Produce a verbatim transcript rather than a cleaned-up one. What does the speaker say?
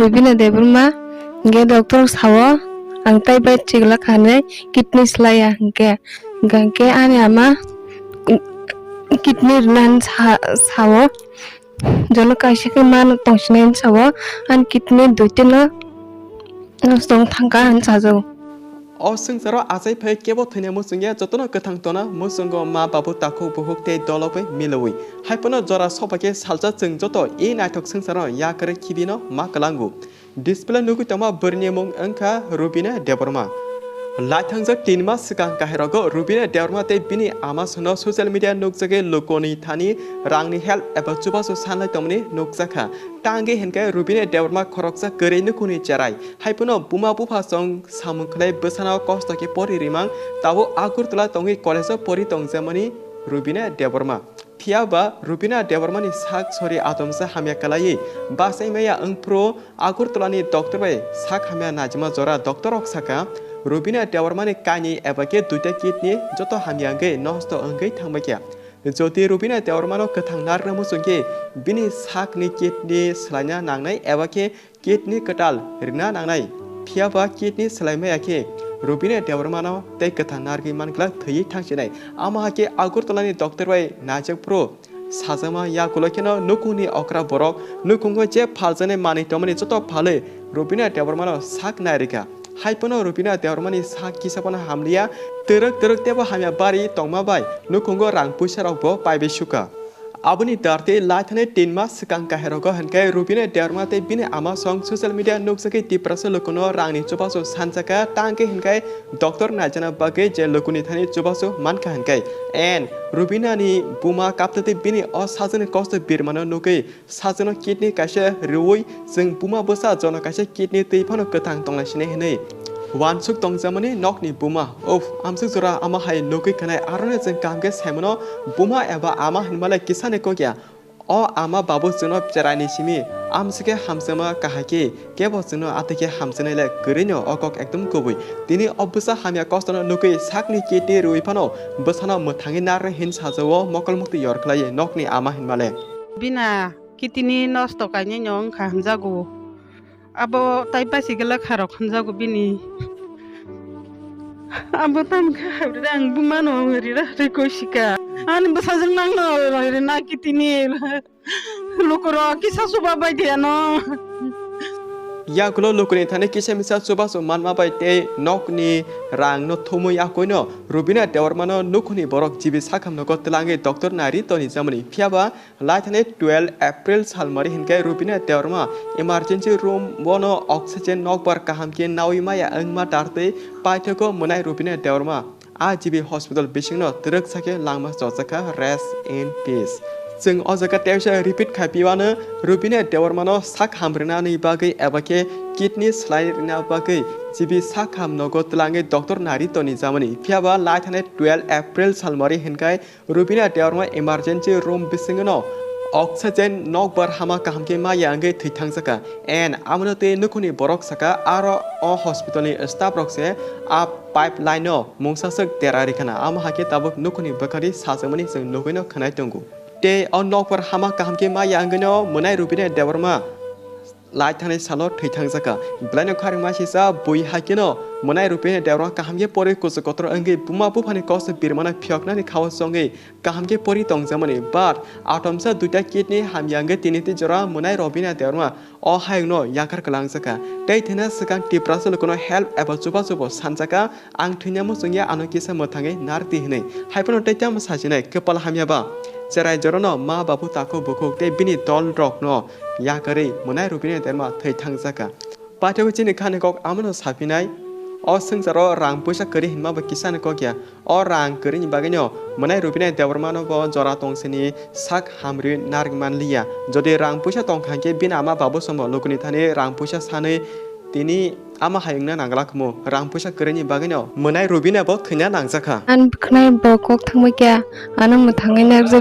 Rubina Debbarma, hingke doctor sao, ang tai bai chigla khanai kidney slaiya hingke, hingke ani ama kidney rwna sa-, sao, jono kaisa khe ma tongsinai sao, ani kidney duitino nokstong thangkha hinwi sajago. O swngcharo achai phai kebo thwina muchungya, jotono kwthang tona muchungo ma babu takhuk bukhuk tei dolo bai milwi. Haiphano jora soba khe salsa chwng joto e naithok swngcharo yakarwi khibino ma kwlango. Display nugwi tongma bwrwini mung wngkha Rubina Debbarma. Laithangjak tin mas swkang kahairogo Rubina Debbarma tei bini ama sono social media nukjagwi lukuni thani rangni help eba chubachu sanlai tongmani nukjakha. Tangwi hinkhe Rubina Debbarma khoroksa kwrwi nukhungni cherai. Haiphano buma bupha chong samung khlai bwsano kosto khe pori rimang, tabuk Agartala tongwi college-o pori tongjamani Rubina Debbarma. Phiya ba Rubina Debbarmani sak sori atomsa hamya kwlaiwi bachai maya wngphuru Agartalani doctor bai sak hamya naijima jora doctor rok sakha, Rubina Debbarmani kainwi eba khe duita kidney joto hamya wngwi nosto wngwi thangbaikha. Jodi Rubina Debbarmano kwthang narwkna muchung khe bini sakni kidney swlaina nangnai eba khe kidney kwtal rwna nangnai, phiya ba kidney swlai maya khe Rubina Debbarmano tei kwthang narwgwi man glak thwiwi thangsinai. Amo hai khe Agartalani doctor bai naijak phuru sajama yagulo kheno nukhungni okra borok nukhungo je phaljaknai manwi tongmani joto phalwi Rubina Debbarmano sak nai rwkha. Haiphano Rubina Debbarmani sak kisa phano hamliya, twrwk twrwk teibo hamya bari tongma bai nukhungo rang puisa rokbo paibai sukha. Aboni dartwi laithani tin mas swkang kahairogo hinkhe Rubina Debbarma tei bini ama song social media nukjagwi Tiprasa lukuno rangni chubachu sanjaka, tangkhe hinkhe doctor naijana bagwi je lukuni thani chubachu mankha hinkhe. En Rubinani buma kaptatwi bini o sajani kosto birmano nugwi sajano kidney kaisa rwui chwng buma bwsa jono kaisa kidney twi phano kwthang tonglai sinai hinwi uansuk tongjamani nokni buma. Uff, amsuk jora ama hai nugwi khanai, aroni chwng kaham khe saimano buma eba ama hinmale kisani kokya. O ama babu chwngno cheraini simi amsike hamjakma kahai khe kebo chwngno atwi khe hamjaknai le kwrwino o kok ekdom kubui. Tini o bwsa hamya kostono nugwi sakni kidney rwui phano bwsano mwthangwi narwknai hin sajao mokol muktwi yor khlaiwi nokni ama hinmale. Bina kidney nosto kainwino wngkha hamjago. Abo tai basi gela kharok hamjago bini. Abo tam kha rang bumano rira rikoi sika. Ani bwsajwk nangno rina kidney. Lukurok kisa chuba bai de ano. Yagulo lukuni thani kisa misa chubachu manma bai tei nokni rangno thumwi akoino Rubina Debbarmano nukhungni borok G B sakham nogo twlangwi doctor nari toni jamani. Phiya ba laithani twelve April salmari hinkhe Rubina Debbarma emergency room bono oxygen nokbar kaham khe naui maya wngma dartwi paithago mwnai Rubina Debbarma. A G B hospital bisingno twrwk sakhe langma chojakha, rest in peace. Chwng o jaga teisa repeat khai piwano Rubina Debbarmano sak hamrwnani bagwi eba khe kidney swlai rwna bagwi G B sakham nogo twlangwi doctor nari toni jamani. Phiya ba laithani twelve April salmari hinkhai Rubina Debbarma emergency room bisingno oxygen nokbar hama kaham khe maya wngwi thwi thangjakha. En amono tei nukhungni borok saka aro o hospital ni staff rok se a pipeline no mungsaswk dera rikana, amo hakhe tabuk nukhungni bwkhani sajakmani chwng nugwino khwnai tongo. Tei o nokbar hama kaham khe maya wngwino mwnai Rubina Debbarma lai thangnai salo thwi thangjakha. Belaino kharwngma sisa bui hai kheno mwnai Rubina Debbarma kaham khe pori kuchuk kotor wngwi buma buphani kosto birmano phiyoknani khao chongwi kaham khe pori tongjakmani. But atomsa duita kidney hamya wngwi tini tei jora mwnai Rubina Debbarma o hayungno yakar kwlangjakha. Tei thwina swkang Tiprasa lukuno help eba chubachu bo sanjakha. Ang thwina muchungya ano kisa mwthangwi narwkdi hinwi. Haiphano tei tamo sajinai kwpal hamya ba. Cherai jorano ma babu takhuk bukhuk tei bini dol rokno yakarwi mwnai Rubina Debbarma thwi thangjakha. Paithakgo chini khani kok amono saphinai. O swngcharo rang puisa kwrwi hinma bo kisani kokya. O rang kwrwini bagwino mwnai Rubina Debbarmano bo jora tongsini sak hamrwi narwk manliya. Jodi rang puisa tongkha hinkhe bini ama babu somo lukuni thani rang puisa sanwi tini ama hai wngna nangla khumu. Rang puisa kwrwini bagwino mwnai Rubina bo thwina nangjakha. Ani bwkhnai bo kok thangbai khe ano mwthangwi narwkjagwi.